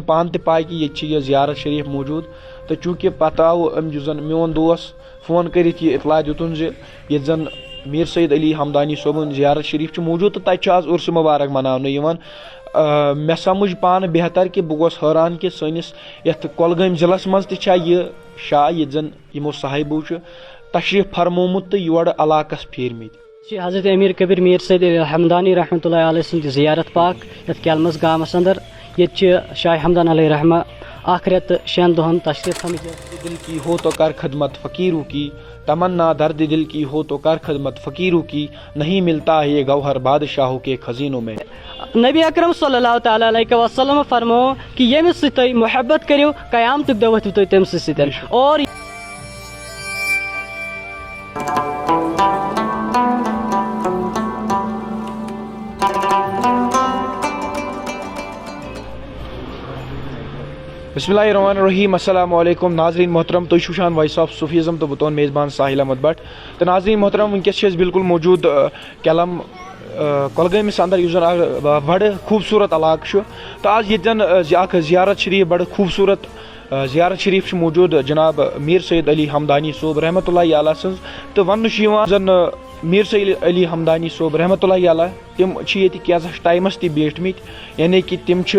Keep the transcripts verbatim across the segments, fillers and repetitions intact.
پانہٕ تہِ پاے کہِ ییٚتہِ چھِ یہِ زیارت شریف موجود۔ تہٕ چوٗنٛکہِ پتہٕ آو أمۍ، یُس زن میون دوس، فون کٔرِتھ یہِ اطلاع دیُتُن زِ ییٚتہِ زن میٖر سید علی ہمدانی صٲبُن زیارت شریف چھِ موجود تہٕ تتہِ چھُ آز عرس مبارک مناونہٕ یِوان۔ آ، مےٚ سمجھ پانہٕ بہتر کہِ بہٕ گوس حٲران کہِ سٲنِس یتھ کۄلگٲمۍ ضلعس منٛز تہِ چھا یہِ شاہ، ییٚتہِ زن یِمو صاحبو چھُ تشریف فرمومُت تہٕ یورٕ علاقس پھیٖرمٕتۍ۔ چھِ حضرت امیر کبیر میر سید حمدانی رحمۃ اللہ علیہ سٕنٛز زیارت پاک یتھ کیلمس گامس اندر۔ ییٚتہِ چھِ شاہ حمدان علیہ رحمہ اکھ رٮ۪تھ تہٕ شٮ۪ن دۄہن تشریف تھٲمٕتۍ۔ دل کی ہو تو کر خدمت فقیروں کی، تمنا درد دل کی ہو تو کر خدمت فقیروں کی، نہیں ملتا ہے یہ گوہر بادشاہوں کے خزینوں میں۔ نبی اکرم صلی اللہ تعالیٰ علیہ وسلم فرمو کہ ییٚمِس سۭتۍ تُہۍ محبت کٔرِو، قیامتُک دۄہ ؤتھِو تُہۍ تٔمۍ سٕے سۭتۍ۔ اور بسم اللہ الرحمن الرحیم۔ السلام علیکم ناظرین محترم، تُہۍ چھِو وٕچھان وائس آف صوفیزم تہٕ بہٕ تُہُنٛد میزبان ساحل احمد بٹ۔ تہٕ ناظرین محترم، وٕنکیٚس چھِ أسۍ بالکل موجود، آ، کیلم، آ، کۄلگٲمِس اندر، یُس زن اکھ، آ، بڑٕ خوٗبصوٗرت علاقہٕ چھُ۔ تہٕ آز ییٚتہِ زن، آ، زِ-، اکھ زیارت شریف، بڑٕ خوٗبصوٗرت، آ، زیارت شریف چھُ موجود جناب میر سید علی ہمدانی صٲب رحمتہ اللہ علیہ سٕنٛز۔ تہٕ وننہٕ چھُ یِوان زن، آ، میر سید علی ہمدانی صٲب رحمتہ اللہ علیہ، تِم چھِ ییٚتہِ کینٛژھس ٹایمس تہِ بیٖٹھمٕتۍ، یعنی کہِ تِم چھِ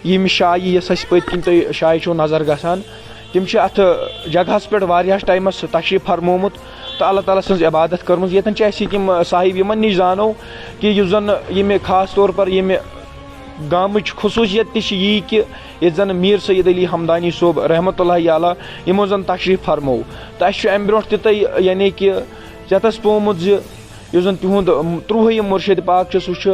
ییٚمہِ شایہِ، یۄس اَسہِ پٔتۍ کِنۍ تۄہہِ شایہِ چھو نظر گژھان، تِم چھِ اَتھ جگہس پٮ۪ٹھ واریاہس ٹایمس تشریف فرمومُت تہٕ اللہ تعالیٰ سٕنٛز عبادت کٔرمٕژ۔ ییٚتٮ۪ن چھِ اَسہِ یہِ تِم صاحب یِمن نِش زانو کہِ یُس زن ییٚمہِ خاص طور پر ییٚمہِ گامٕچ خصوٗصیت تہِ چھِ یی کہِ ییٚتہِ زن میٖر سید علی ہمدانی صٲب رحمتہ اللہ علیہ یِمو زن تشریف فرموو، تہٕ اَسہِ چھُ اَمہِ برونٛٹھ تہِ تۄہہِ یعنی کہِ چٮ۪تس پومُت زِ یُس زن تِہُنٛد، م، ترٛوہٲیِم مُرشِد پاک چھُ، سُہ چھُ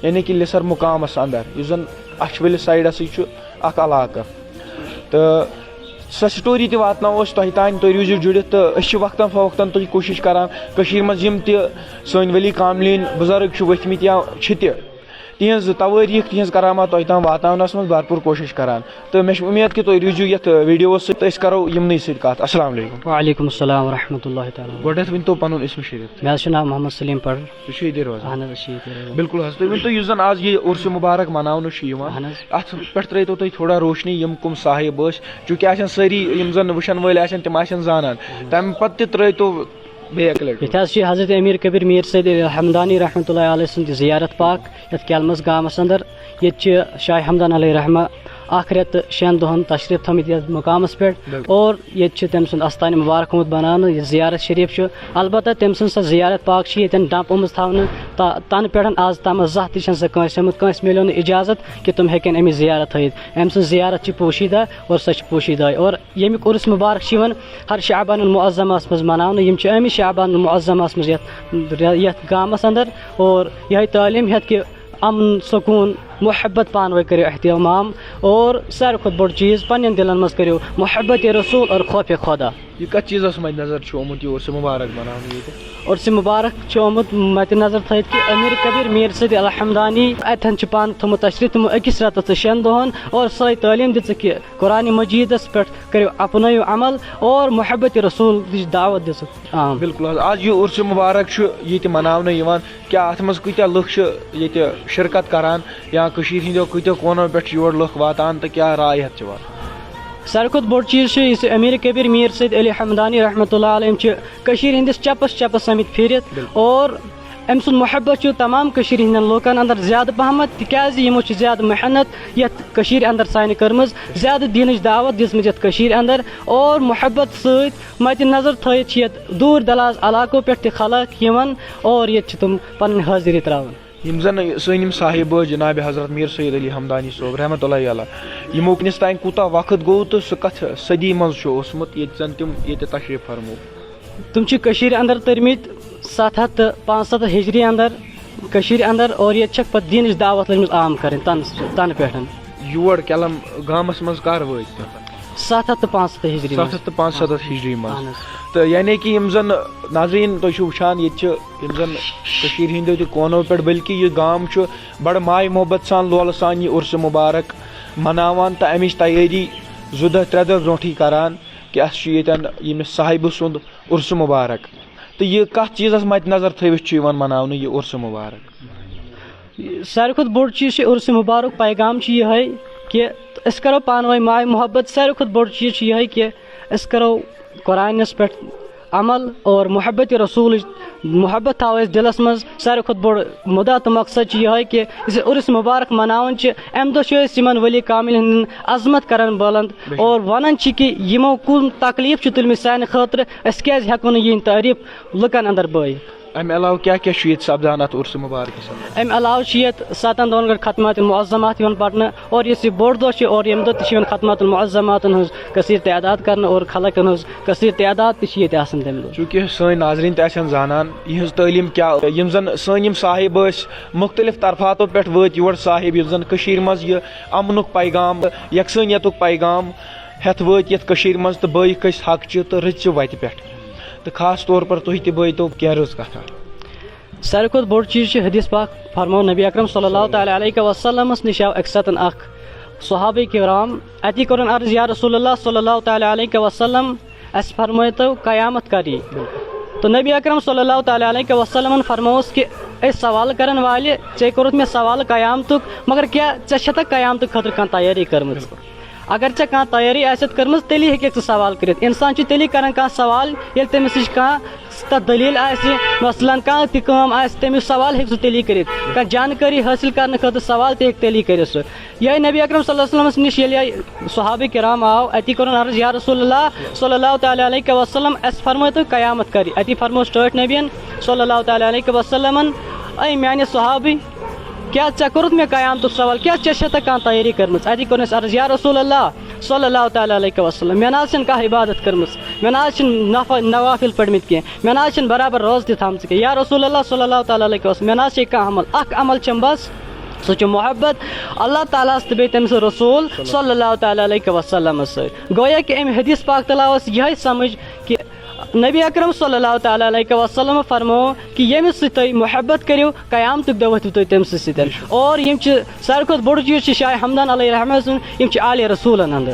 یعنی کہِ لِسر مُقامس اندر، یُس زن اچھوٕلِس سایڈسٕے چھُ اکھ علاقہٕ۔ تہٕ سۄ سٹوری تہِ واتناوو أسۍ تۄہہِ تام، تُہۍ روٗزِو جُڑِتھ۔ تہٕ أسۍ چھِ وقتاً فوقتاً تُہۍ کوٗشِش کران، کٔشیٖرِ منٛز یِم تہِ سٲنۍ ؤلی کاملین بُزرگ چھِ ؤتھمٕتۍ یا چھِ تہِ، تِہنٛز توٲریٖخ، تِہنٛز کرامات تۄہہِ تام واتناونس منٛز بھرپوٗر کوٗشِش کران۔ تہٕ مےٚ چھِ اُمید کہِ تُہۍ روٗزِو یتھ ویڈیوس سۭتۍ، تہٕ أسۍ کرو یِمنٕے سۭتۍ کتھ۔ السلام علیکم۔ وعلیکم السلام ورحمۃ اللہ تعالیٰ۔ گۄڈٕنیتھ ؤنۍ تو پنُن اسم شریف۔ مےٚ حظ چھُ ناو محمد سلیم پڑھ۔ تُہۍ چھِو ییٚتہِ روزان؟ اہن حظ، أسۍ چھِ ییٚتہِ روزان۔ بالکل حظ، تُہۍ ؤنۍ تو، یُس زن آز یہِ عرس مبارک مناونہٕ چھُ یِوان، اہن حظ۔ اتھ پٮ۪ٹھ ترٲیتو تُہۍ تھوڑا روشنی، یِم کٕم صاحب ٲسۍ، چونکہ آسن سٲری یِم زن وٕچھن وٲلۍ آسن، تِم آسن زانان۔ اہن حظ۔ تمہِ پتہٕ تہِ ترٲیتو بیٚیہِ اکہِ لٹہِ۔ ییٚتہِ حظ چھِ حضرت امیر کبیر میر سید حمدانی رحمۃ اللہ علیہ سٕنٛز زیارت پاک یتھ کیلمس گامس اندر۔ ییٚتہِ چھِ شاہ حمدان علیہ رحمہ اکھ رٮ۪تھ تہٕ شٮ۪ن دۄہن تشریف تھٲمٕتۍ یتھ مقامس پٮ۪ٹھ۔ بالکل۔ اور ییٚتہِ چھِ تٔمۍ سُنٛد استانِ مُبارک آمُت بناونہٕ، یہِ زیارت شریف چھُ۔ البتہ تٔمۍ سٕنٛز سۄ زیارت پاک چھِ ییٚتٮ۪ن ڈمپ آمٕژ تھاونہٕ، تا-، تنہٕ پٮ۪ٹھ آز تامَتھ زانٛہہ تہِ چھَنہٕ سۄ کٲنٛسہِ آمٕژ، کٲنٛسہِ میلیو نہٕ اجازت کہِ تِم ہیٚکن أمِس زیارت تھٲیِتھ۔ أمۍ سٕنٛز زیارت چھِ پوشیدہ اور سۄ چھِ پوشیدہ۔ اور ییٚمیُک عرس مبارک چھُ یِوان ہر شعبان المعظمس منٛز مناونہٕ۔ یِم چھِ آمٕتۍ شعبان المعظمس منٛز یتھ، یتھ گامس اندر۔ اور یِہے تعلیٖم ہیٚتھ کہِ امن، سکوٗن، محبت پانہٕ ؤنۍ کٔرِو احتمام۔ اور ساروی کھۄتہٕ بوٚڑ چیٖز، پننٮ۪ن دِلن منٛز کٔرِو محبت رسول اور خوف خدا۔ یہِ کتھ چیٖزس مدِ نظر چھُ آمُت یہِ عرس مبارک بناونہٕ ییٚتہِ؟ عرس مبارک چھُ آمُت مدِ نظر تھٲوِتھ کہِ امیر کبیر میر سید الحمدانی اتٮ۪ن چھُ پانہٕ تھوٚمُت تشریف تھوٚمُت أکِس رٮ۪تس تہٕ شٮ۪ن دۄہن، اور سۄے تعلیٖم دِژٕکھ کہِ قرآن مجیدس پٮ۪ٹھ کٔرِو، اپنٲیِو عمل اور محبت رسول دِچ دعوت دِژٕکھ عام۔ بالکل حظ، آز یہِ عرس مبارک چھُ ییٚتہِ مناونہٕ یِوان، کیٛاہ اتھ منٛز کۭتیٛاہ لُکھ چھِ ییٚتہِ شرکت کران یا کٔشیٖرِ ہٕنٛدیو کۭتیٛاہ کوٗنو پٮ۪ٹھ چھِ یور لُکھ واتان تہٕ کیٛاہ راے ہٮ۪تھ چھِ واتان؟ ساروی کھۄتہٕ بوٚڑ چیٖز چھُ یُس یہِ امیر کبیر میر سید علی حمدانی رحمۃ اللہ علیہ چھِ کٔشیٖرِ ہٕنٛدِس چپس چپس آمٕتۍ پھیٖرِتھ۔ بالکل۔ اور أمۍ سُنٛد محبت چھُ تمام کٔشیٖرِ ہٕنٛدٮ۪ن لوٗکن اندر زیادٕ پہمتھ، تِکیازِ یِمو چھِ زیادٕ محنت یتھ کٔشیٖرِ اندر سانہِ کٔرمٕژ، زیادٕ دیٖنٕچ دعوت دِژمٕژ یتھ کٔشیٖرِ اندر۔ اور محبت سۭتۍ مدِ نظر تھٲوِتھ چھِ یتھ دوٗر دراز علاقو پٮ۪ٹھ تہِ خلق یِوان اور ییٚتہِ چھِ تِم پنٕنۍ حٲضری تراوان۔ یِم زن سٲنۍ یِم صاحب ٲسۍ جناب حضرت میر سید علی حمدانی صٲب رحمتہ اللہ علیہ، یِمو وٕنِس تام کوٗتاہ وقت گوٚو تہٕ سُہ کتھ صدی منٛز چھُ اوسمُت ییٚتہِ زن تِم ییٚتہِ تشریف فرمو؟ تِم چھِ کٔشیٖرِ اندر تٔرمٕتۍ ستھ ہتھ تہٕ پانٛژھ ستتھ ہجری اندر، کٔشیٖرِ اندر، اور ییٚتہِ چھکھ پتہٕ دیٖنٕچ دعوت لٔجمٕژ عام کرٕنۍ تنہٕ، تنہٕ پٮ۪ٹھ۔ یور کیلم گامس منٛز کر وٲتۍ تِم؟ ستھ ہتھ تہٕ پانٛژھ ستتھ ہجری منٛز۔ ستھ ہتھ تہٕ پانٛژھ ستتھ ہجری منٛز۔ اہن حظ۔ تہٕ یعنی کہِ یِم زن ناظریٖن تُہۍ چھِو وٕچھان، ییٚتہِ چھِ یِم زن کٔشیٖرِ ہٕنٛدیو تہِ کوٗنو پٮ۪ٹھ، بلکہِ یہِ گام چھُ بڑٕ ماے محبت سان، لولہٕ سان یہِ عرس مبارک مناوان تہٕ امِچ تیٲری زٕ دۄہ ترٛےٚ دۄہ برونٛٹھٕے کران کہِ اسہِ چھُ ییٚتٮ۪ن ییٚمِس صاحبہٕ سُنٛد عرس مبارک۔ تہٕ یہِ کتھ چیٖزس مدِ نظر تھٲوِتھ چھُ یِوان مناونہٕ یہِ عرس مبارک؟ ساروی کھۄتہٕ بوٚڑ چیٖز چھُ عرس مبارک پیغام چھُ یِہوٚے کہِ أسۍ کَرو پانہٕ ؤنۍ ماے محبت۔ ساروی کھۄتہٕ بوٚڑ چیٖز چھُ یِہوٚے کہِ أسۍ کَرو قرآنَس پٮ۪ٹھ عمل اور محبت رسولٕچ محبت تھاوو أسۍ دِلَس منٛز۔ ساروی کھۄتہٕ بوٚڑ مُدعا تہٕ مقصد چھُ یِہوٚے کہِ زِ عُرس مُبارک مَناوان چھِ، اَمہِ دۄہ چھِ أسۍ یِمَن ؤلی کامِلۍ ہٕنٛدٮ۪ن عظمت کَران بُلنٛد اور وَنان چھِ کہِ یِمو کُن تکلیٖف چھُ تُلمٕتۍ سانہِ خٲطرٕ، أسۍ کیٛازِ ہٮ۪کو نہٕ یِہِنٛدۍ تعٲریٖف لُکَن اَندَر بٲیِتھ؟ اَمہِ علاوٕ کیٛاہ کیٛاہ چھُ ییٚتہِ سَپدان اَتھ عُرسہِ مُبارکَس اَندَر؟ اَمہِ علاوٕ چھِ ییٚتہِ سَتَن دۄہَن گۄڈٕ ختمات المعظمات یِوان پَرنہٕ، اور یُس یہِ بوٚڑ دۄہ چھُ، اور ییٚمہِ دۄہ تہِ چھِ یِوان ختمات المعظماتَن ہٕنٛز کثیٖر تعداد کَرنہٕ، اور خلقَن ہٕنٛز کثیٖر تعداد تہِ چھِ ییٚتہِ آسان تَمہِ دۄہ۔ چوٗنٛکہِ سٲنۍ ناظریٖن تہِ آسن زانان یِہٕنٛز تعلیٖم کیٛاہ، یِم زَن سٲنۍ یِم صاحب ٲسۍ، مُختٔلِف طرفاتو پٮ۪ٹھ وٲتۍ یور صاحب، یِم زَن کٔشیٖرِ منٛز یہِ اَمنُک پیغام، یَکسٲنیتُک پیغام ہٮ۪تھ وٲتۍ یَتھ کٔشیٖرِ منٛز تہٕ بٲیِکھ ٲسۍ حق چہِ تہٕ رٕژ چہِ وَتہِ پٮ۪ٹھ۔ تہٕ خاص طور پر تُہۍ تہِ بٲیتو کینٛہہ رٕژ کتھا۔ ساروی کھۄتہٕ بوٚڑ چیٖز چھُ حدیث پاک فرموو نبی اکرم صلی اللہ تعالیٰ علیہ وسلمس نِش آو اکہِ ساتن اکھ صحابہ کرام، اتی کوٚرُن عرض، یا رسول اللہ صلی اللہ تعالیٰ علیہ وسلم، اسہِ فرمٲیتو قیامت کر یی؟ تہٕ نبی اکرم صلی اللہ تعالیٰ علیہ وسلمن فرمووُس کہِ اے سوال کرن والہِ، ژےٚ کوٚرُتھ مےٚ سوال قیامتُک، مگر کیٛاہ ژےٚ چھےٚ تہ قیامتُک خٲطرٕ کانٛہہ تیٲری کٔرمٕژ؟ اگر ژےٚ کانٛہہ تیٲری آسٮ۪تھ کٔرمٕژ، تیٚلی ہیٚککھ ژٕ سوال کٔرِتھ۔ اِنسان چھُ تیٚلی کران کانٛہہ سوال، ییٚلہِ تٔمِس نِش کانٛہہ تَتھ دٔلیٖل آسہِ، مثلاً کانٛہہ تہِ کٲم آسہِ، تٔمِس سوال ہیٚکہِ سُہ تیٚلی کٔرِتھ۔ کانٛہہ جانکٲری حٲصِل کرنہٕ خٲطرٕ سوال تہِ ہیٚکہِ تیٚلی کٔرِتھ سُہ۔ یِہوٚے نبی اکرم صلی اللہ علیہ وسلمس نِش ییٚلہِ یہِ صحابہ کرام آو، اتی کوٚرُن عرض، یا رسول اللہ صلی اللہ تعالیٰ علیہ وسلم، اَسہِ فرمٲیتو قیامت کر؟ اتی فرمووُس ٹٲٹھۍ نبیَن صلی اللہ تعالیٰ علیہ وسلمن، اے میانہِ صحابی، کیٛاہ ژےٚ کوٚرُتھ مےٚ قیامتُک سوال؟ کیٛاہ ژےٚ چھےٚ تہ کانٛہہ تیٲری کٔرمٕژ؟ اَتی کوٚرُن اَسہِ عرض، یا رسول اللہ صلی اللہ تعالیٰ علیہ وسلم، مےٚ نہ حظ چھَنہٕ کانٛہہ عبادت کٔرمٕژ، مےٚ نہ حظ چھِنہٕ نف-، نوافل پٔرمٕتۍ کینٛہہ، مےٚ نہ حظ چھِنہٕ برابر روزٕ تہِ تھامژٕ کینٛہہ۔ یا رسول اللہ صلی اللہ تعالیٰ علیہ وسلم، مےٚ نہ حظ چھے کانٛہہ عمل، اکھ عمل چھَم بس، سُہ چھُ محبت اللہ تعالیٰ ہَس تہٕ بیٚیہِ تٔمۍ سٕنٛدِ رسول صلی اللہ تعالیٰ علیہ وسلمس سۭتۍ۔ گویا کہِ اَمہِ حدیث پاک تلاوس یِہوٚے سمجھ کہِ نبی اکرم صلی اللہ تعالیٰ علیہ وسلم فرموو کہِ ییٚمِس سۭتۍ تُہۍ محبت کٔرِو، قیامتُک دۄہ ؤتھِو تُہۍ تٔمۍ سٕے سۭتۍ۔ اور یِم چھِ ساروی کھۄتہٕ بوٚڑ چیٖز چھِ شاہ ہمدان علیہ رحمہ سُنٛد، یِم چھِ آلِ رسوٗلن اندر۔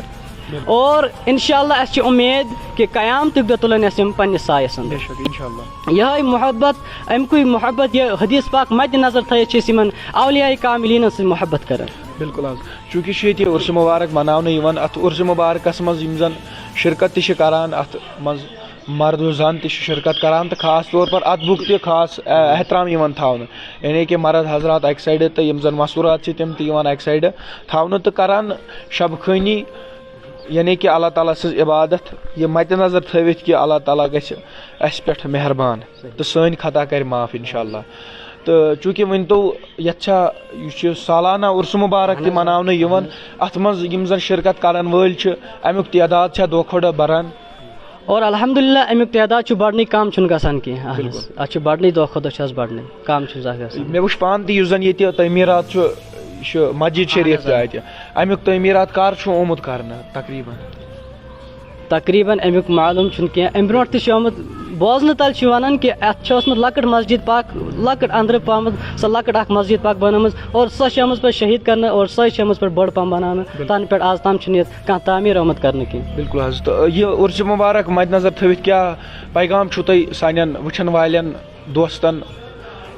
اور انشاءاللہ اَسہِ چھِ اُمید کہِ قیامتُک دۄہ تُلن اَسہِ یِم پننِس سایس اندر۔ بے شک، انشاءاللہ۔ یِہوٚے محبت، اَمہِ کُے محبت، یہِ حدیث پاک مد نظر تھٲیِتھ چھِ أسۍ یِمن اولیاء کاملینن سۭتۍ محبت کران۔ بِلکُل حظ۔ چوٗنٛکہِ چھُ ییٚتہِ عُرسہِ مُبارک مَناونہٕ یِوان، اَتھ عُرسہِ مُبارکَس منٛز یِم زَن شِرکت تہِ چھِ کَران، اَتھ منٛز مرد و زَن تہِ چھِ شِرکت کَران، تہٕ خاص طور پر اَدبُک تہِ خاص، اَ، احترام یِوان تھاونہٕ۔ یعنی کہِ مرد حضرات اَکہِ سایڈٕ تہٕ یِم زَن مَستوٗرات چھِ، تِم تہِ یِوان اَکہِ سایڈٕ تھاونہٕ تہٕ کَران شب خٲنی، یعنی کہِ اللہ تعالیٰ سٕنٛز عبادت، یہِ مَدِ نظر تھٲوِتھ کہِ اللہ تعالیٰ گژھِ اَسہِ پٮ۪ٹھ مہربان تہٕ سٲنۍ خطا کَرِ معاف، انشاءاللہ۔ تہٕ چوٗنٛکہِ ؤنۍ تو، یَتھ چھا، یہِ چھُ سالانہ عُرسہٕ مُبارک تہِ مَناونہٕ یِوان، اَتھ منٛز یِم زَن شِرکت کَرَن وٲلۍ چھِ، اَمیُک تعداد چھا دۄہ کھۄتہٕ دۄہ بَڑان؟ اور الحمدللہ، اَمیُک تعداد چھُ بَڑنٕے، کَم چھُنہٕ گژھان کینٛہہ۔ اَہَن حظ، بِلکُل۔ اَتھ چھُ بَڑنٕے، دۄہ کھۄتہٕ دۄہ چھُ اَتھ بَڑنٕے، کَم چھُنہٕ زانٛہہ گژھان۔ مےٚ وٕچھ پانہٕ تہِ، یُس زَن ییٚتہِ تعمیٖرات چھُ، یہِ چھُ مسجد شریف تہِ اَتہِ، اَمیُک تعمیٖرات کر چھُ آمُت کرنہٕ تقریباً؟ تقریباً اَمیُک معلوٗم چھُنہٕ کینٛہہ۔ اَمہِ برونٛٹھ تہِ چھُ آمُت بوزنہٕ تَل، چھُ وَنان کہِ اَتھ چھِ ٲسمٕژ لۄکٕٹ مسجد پاک، لۄکٕٹ أنٛدرٕ پہمَتھ، سۄ لۄکٕٹ اَکھ مسجد پاک بَنٲومٕژ اور سۄ چھِ آمٕژ پَتہٕ شہیٖد کرنہٕ اور سۄے چھِ آمٕژ پَتہٕ بٔڑ پَہَم بَناونہٕ۔ بِلکُل۔ تَنہٕ پٮ۪ٹھ آز تام چھُنہٕ یَتھ کانٛہہ تعمیٖر آمُت کرنہٕ کینٛہہ۔ بِلکُل حظ۔ تہٕ یہِ عُرسہِ مُبارک مَدِ نظر تھٲوِتھ کیٛاہ پیغام چھُو تۄہہِ سانٮ۪ن وٕچھَن والٮ۪ن، دوستَن،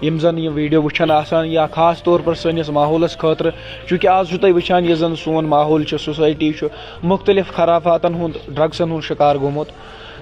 یِم زَن یہِ ویٖڈیو وٕچھان آسان یا خاص طور پر سٲنِس ماحولَس خٲطرٕ، چوٗنٛکہِ آز چھُو تُہۍ وٕچھان یہِ زَن سون ماحول چھُ، سوسایٹی چھُ مُختٔلِف خرافاتَن ہُنٛد، ڈرٛگسَن ہُنٛد شِکار گوٚمُت۔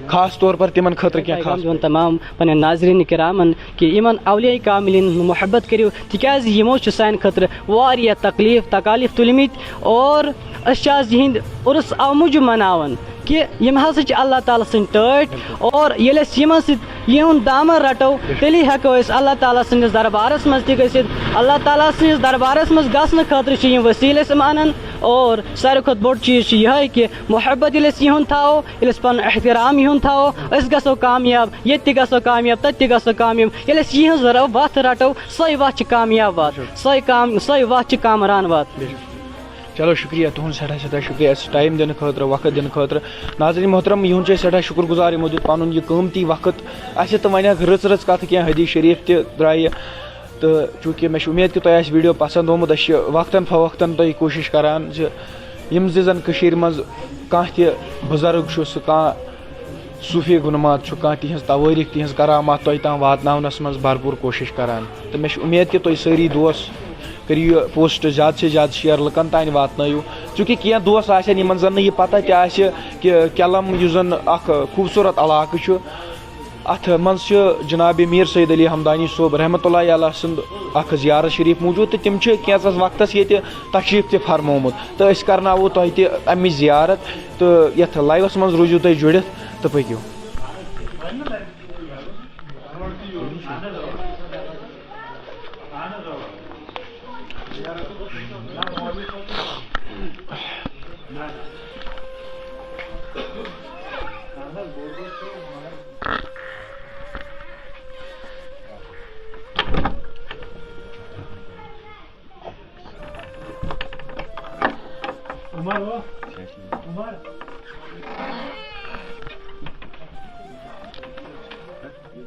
خاص طور پر تِمَن خٲطرٕ کینٛہہ پیغام خاص دیُن تمام پننٮ۪ن ناظریٖن کرامَن کہِ یِمَن اولیاء کاملین ہُنٛد محبت کٔرِو، تِکیٛازِ یِمو چھِ سانہِ خٲطرٕ واریاہ تکلیٖف تکالیٖف تُلمٕتۍ اور أسۍ چھِ آز یِہِنٛدۍ عُرُس اَوٕ موٗجوٗب مَناوان کہِ یِم ہسا چھِ اللہ تعالیٰ سٕنٛدۍ ٹٲٹھۍ، اور ییٚلہِ أسۍ یِمن سۭتۍ یِہُنٛد دامن رَٹو، تیٚلی ہٮ۪کو أسۍ اللہ تعالیٰ سٕنٛدِس دربارس منٛز تہِ گٔژھِتھ۔ اللہ تعالیٰ سٕنٛدِس دربارس منٛز گژھنہٕ خٲطرٕ چھِ یِم وسیٖلہٕ أسۍ مانان، اور ساروی کھۄتہٕ بوٚڑ چیٖز چھُ یِہوٚے کہِ محبت ییٚلہِ أسۍ یِہُنٛد تھاوو، ییٚلہِ أسۍ پنُن احترام یِہُنٛد تھاوو، أسۍ گژھو کامیاب، ییٚتہِ تہِ گژھو کامیاب، تَتہِ تہِ گژھو کامیاب۔ ییٚلہِ أسۍ یِہٕنٛز وَتھ رَٹو، سۄے وَتھ چھِ کامیاب وَتھ، سۄے کام، سۄے وَتھ چھِ کامران وَتھ۔ چلو شُکریہ تُہُنٛد، سٮ۪ٹھاہ سٮ۪ٹھاہ شُکریہ اَسہِ ٹایم دِنہٕ خٲطرٕ، وقت دِنہٕ خٲطرٕ۔ ناظریٖن محترم، یِہُنٛد چھِ أسۍ سٮ۪ٹھاہ شُکُر گُزار، یِمو دیُت پَنُن یہِ قۭمتی وقت اَسہِ تہٕ وَنہِ اَکھ رٕژ رٕژ کَتھٕ کینٛہہ حدیٖث شریٖف تہِ درٛایہِ۔ تہٕ چوٗنٛکہِ مےٚ چھِ اُمید کہِ تۄہہِ آسہِ ویٖڈیو پَسنٛد آمُت، أسۍ چھِ وقتاً فوقتاً تۄہہِ کوٗشِش کَران زِ یِم زِ زَن کٔشیٖرِ منٛز کانٛہہ تہِ بُزرٕگ چھُ، سُہ کانٛہہ صوٗفی گُنمات چھُ، کانٛہہ تِہِنٛز توٲریٖخ، تِہِنٛز کرامات تۄہہِ تام واتناونَس منٛز بھرپوٗر کوٗشِش کَران۔ تہٕ مےٚ چھِ اُمید کہِ تُہۍ سٲری دوس کٔرِو یہِ پوسٹ زیادٕ سے زیادٕ شیئر، لُکن تام واتنٲیِو، چونکہ کینٛہہ دوس آسن یِمن زن نہٕ یہِ پتہ تہِ آسہِ کہ کیلم یُس زن اکھ خوٗبصوٗرت علاقہٕ چھُ، اتھ منٛز چھُ جناب میر سید علی ہمدانی صٲب رحمتہ اللہ علیہ سُنٛد اکھ زیارت شریف موجود، تہٕ تِم چھِ کینٛژس وقتس ییٚتہِ تشریف تہِ فرمومُت، تہٕ أسۍ کرناوو تۄہہِ تہِ امِچ زیارت، تہٕ یتھ لایوس منٛز روٗزِو تُہۍ جُڑِتھ تہٕ پٔکِو۔ عمر ہو؟ عمر؟ اچھا۔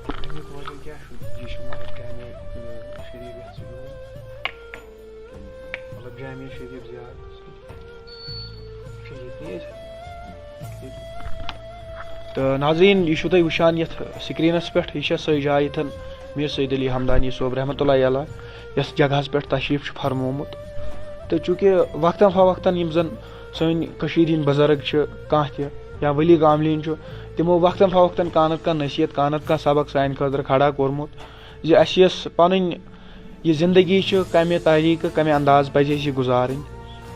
اَمیُک وجہ کیٛاہ چھُ؟ یہِ چھُ مگر جامع، اۭں، شریٖف یَتھ چھُ یِوان۔ مطلب جامع شریٖف زیارت۔ چھُ ییٚتی أسۍ۔ تہٕ ناظریٖن، یہِ چھُو تُہۍ وٕچھان یَتھ سِکریٖنَس پٮ۪ٹھ، یہِ چھےٚ سۄے جاے ییٚتٮ۪ن میر سید علی ہمدانی صٲب رحمتہ اللہ علیہ یَتھ جگہَس پٮ۪ٹھ تشریٖف چھُ فرمومُت۔ تہٕ چوٗنٛکہِ وقتاً فوقتاً یِم زَن سٲنۍ کٔشیٖرِ ہِنٛدۍ بُزرگ چھِ کانٛہہ تہِ یا ؤلی عاملین چھُ، تِمو وقتاً فوقتاً کانٛہہ نَتہٕ کانٛہہ نصیحت، کانٛہہ نَتہٕ کانٛہہ سبق سانہِ خٲطرٕ کھڑا کوٚرمُت زِ اَسہِ یۄس پَنٕنۍ یہِ زندگی چھِ، کَمہِ طریٖقہٕ، کَمہِ انداز پَزِ اَسہِ یہِ گُزارٕنۍ،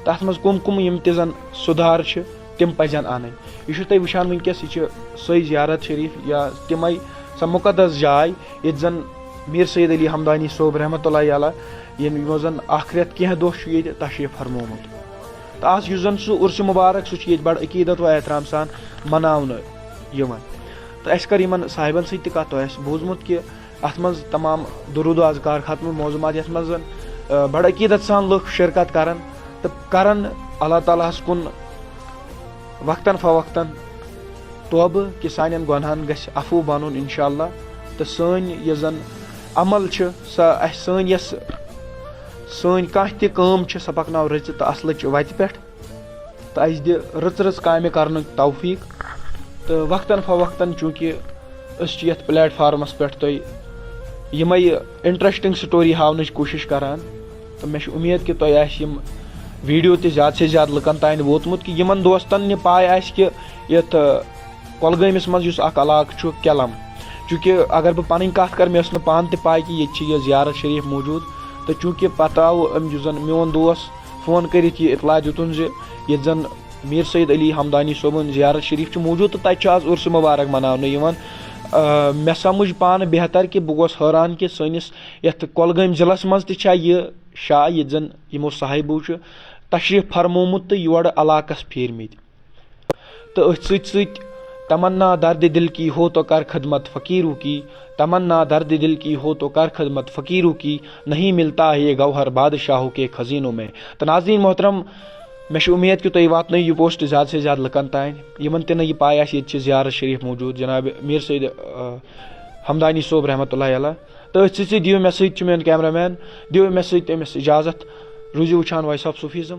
تَتھ منٛز کُم کُم یِم تہِ زَن سُدھار چھِ، تِم پَزَن اَنٕنۍ۔ یہِ چھُو تُہۍ وٕچھان وٕنکیٚس، یہِ چھِ سۄے زیارت شریٖف یا تِمَے سۄ مُقدس جاے، ییٚتہِ زَن میر سید علی ہمدانی صٲب رحمتہ اللہ علیہ، یِم، یِمو زَن اَکھ رٮ۪تھ کینٛہہ دۄہ چھُ ییٚتہِ تشریٖف فرمومُت۔ تہٕ آز یُس زَن سُہ عُرسہِ مُبارک، سُہ چھُ ییٚتہِ بَڑٕ عقیٖدت و احترام سان مَناونہٕ یِوان۔ تہٕ اَسہِ کٔر یِمَن صاحبَن سۭتۍ تہِ کَتھ، تۄہہِ آسہِ بوٗزمُت کہِ اَتھ منٛز تمام دروٗد و اذکار ختمہٕ معظوٗمات، یَتھ منٛز زَن، آ، بَڑٕ عقیٖدت سان لُکھ شرکت کَرَن تہٕ کَرَن اللہ تعالیٰ ہَس کُن وقتاً فوقتاً توبہٕ کہِ سانٮ۪ن گۄنہَن گژھِ عفو بَنُن اِنشاء اللہ۔ تہٕ سٲنۍ یہِ زَن عمل چھِ، سۄ اَسہِ سٲنۍ یۄس، سٲنۍ کانٛہہ تہِ کٲم چھِ، سۄ پَکناو رٕژِ تہٕ اَصلٕچ وَتہِ پٮ۪ٹھ۔ تہٕ اَسہِ دِ رٕژ رٕژ کامہِ کرنُک توفیٖق۔ تہٕ وقتاً فوقتاً، چوٗنٛکہِ أسۍ چھِ یَتھ پلیٹ فارمَس پٮ۪ٹھ تۄہہِ یِمَے اِنٹرٛسٹِنٛگ سٹوری ہاونٕچ کوٗشِش کران، تہٕ مےٚ چھِ اُمید کہِ تۄہہِ آسہِ یِم ویٖڈیو تہِ زیادٕ سے زیادٕ لُکَن تام ووتمُت، کہِ یِمَن دوستَن نہٕ پاے آسہِ کہِ یَتھ، آ، کۄلگٲمِس منٛز یُس اَکھ علاقہٕ چھُ کیلَم، چوٗنٛکہِ اگر بہٕ پَنٕنۍ کَتھ کَرٕ، مےٚ ٲس نہٕ پانہٕ تہِ پاے کہِ ییٚتہِ چھِ یہِ زیارت شریٖف موٗجوٗد، تہٕ چوٗنٛکہِ پَتہٕ آو أمۍ، یُس زَن میون دوس، فون کٔرِتھ یہِ اطلاع دیُتُن زِ ییٚتہِ زَن میٖر سید علی ہمدانی صٲبُن زیارت شریٖف چھُ موٗجوٗد تہٕ تَتہِ چھُ آز عُرسہِ مُبارک مَناونہٕ یِوان۔ آ، مےٚ سَمٕجھ پانہٕ بہتر کہِ بہٕ گوس حٲران کہِ سٲنِس یَتھ کۄلگٲمۍ ضلعس منٛز تہِ چھا یہِ جاے ییٚتہِ زَن یِمو صاحبو چھُ تشریٖف فرمومُت تہٕ یورٕ علاقَس پھیٖرمٕتۍ۔ تہٕ أتھۍ سۭتۍ سۭتۍ، تمنا درد دل کی ہو تو کر خدمت فقیروں کی، تمنا درد دل کی ہو تو کر خدمت فقیروں کی، نہیں ملتا ہے یہ گوہر بادشاہوں کے خزینوں میں۔ تہٕ ناظریٖن محترم، مےٚ چھِ اُمید کہِ تُہۍ واتنٲیِو یہِ پوسٹ زیادٕ سے زیادٕ لُکَن تام، یِمَن تہِ نہٕ یہِ پاے آسہِ ییٚتہِ چھِ زیارت شریٖف موٗجوٗد جناب میٖر سید، آ، ہمدانی صٲب رحمتہ اللہ علیہ۔ تہٕ أتھۍ سۭتۍ سۭتۍ دِیِو مےٚ سۭتۍ، چھُ میون کیمرہ مین، دِیِو مےٚ سۭتۍ تٔمِس اجازت۔ روٗزِو وٕچھان وائس آف صوفیزم۔